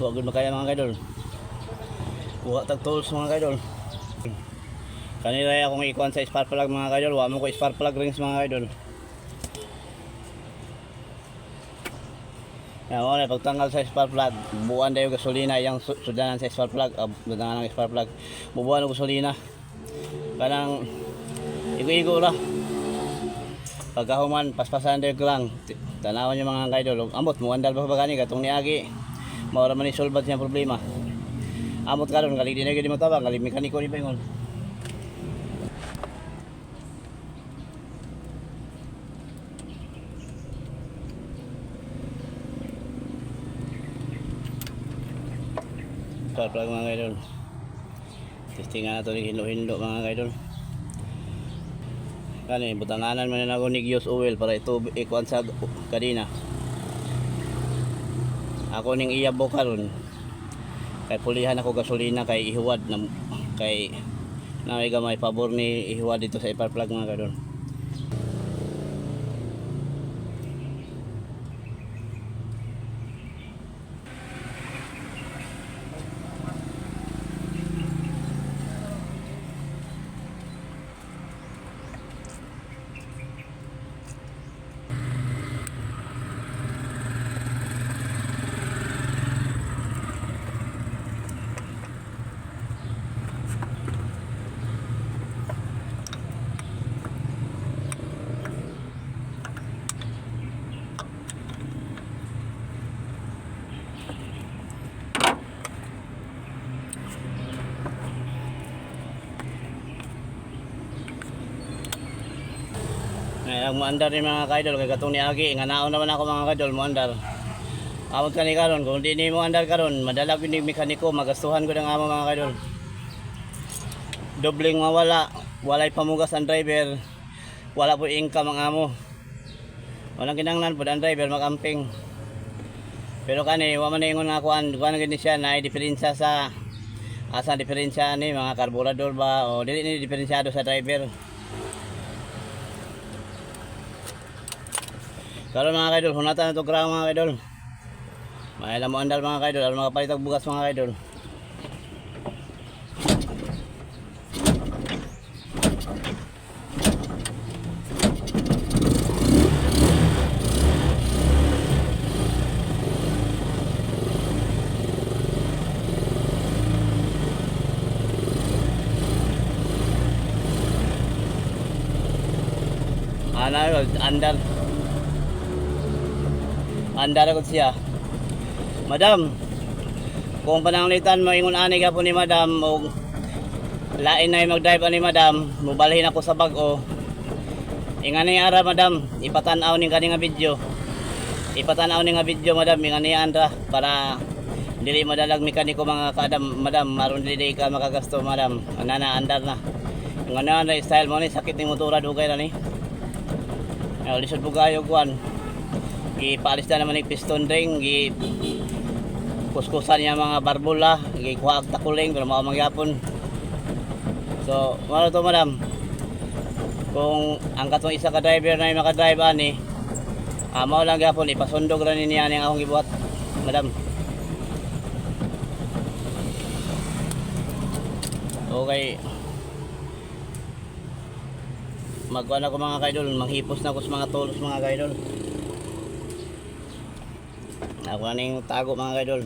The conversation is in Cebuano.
Wa gud makaya, mga kaidol. Kuha tag tools, mga kaidol. Kanila akong ikuan sa spark plug, mga kaidol. Wa mo ko spark plug rings, mga kaidol. Yan mo na pagtanggal sa spark plug, bubuan dayo gasolina yang sudanan sa spark plug, sudanan ng spark plug. Bubuan og gasolina. Kanang igo-igo ra. Pagkahuman, paspasan dayo ko lang. Tanawan niyo, mga kaidol. Ug amot mo andal pa ba gani katong niagi. Mao ra man ni solve siyang problema. Amot karon kali di na gyud mo tabang, kali mekaniko ni paingon. Spark plug, mga kaidol. Testing nga nato ni hilo-hilo, mga kaidol. Kani butanganan man na ako ni use oil para ito ikuan sa kadina. Ako ning iyabo karon. Kay pulihan ako gasolina kay ihuwad na kay na may gamay pabor ni ihuwad dito sa spark plug, mga kaidol. Ay, ang muandar ni mga kaidol kay katong niagi nga naon naman ako, mga kaidol, muandar. Amot kani karon kung di ni mo andar karon, madala gyud ni mekaniko, magastuhan ko ng amo, mga kaidol. Dobling mawala, walay pamugas ang driver, wala po income ang amo. Walang kinahanglan po ang driver magamping. Pero kani wa man ingon nga kuan, kuan gid ni siya na diferensya sa asa diferensya ni mga karburador ba o dili ni diferensyado sa driver. Karon, mga kaidol, hunatan na to grang, mga kaidol. May mo andal, mga kaidol, aron makapalit og bugas, mga kaidol. Ana, andar. Andar ako siya. Madam, kung pananglitan mo ingon ani ka po ni madam og lain na yung mag-drive ani madam, mubalhin ako sa bag-o. Ingani ara madam, ipatan-aw ning kani nga video. Ipatan-aw ning nga video, madam, ingani andra para dili madalag mekaniko mga kaadam, madam, maron dili ka makagasto, madam. Ana na andar na. Ingani na style mo ni sakit ning motora dugay ra ni. Ay, lisod bugayo kuan. Gipaalis na naman yung piston ring, gi kuskusan niya mga barbula, gikuha og takuling pero mao mangyapon. So, mao to, madam. Kung ang katong isa ka driver na yung makadrive ani, mao lang gyapon ipasundog ra ni niya ning akong gibuhat, madam. Okay. Magkuan ako, mga kaidol, manghipos na ako sa mga tools, mga kaidol. Ako na ning tago, mga kaidol.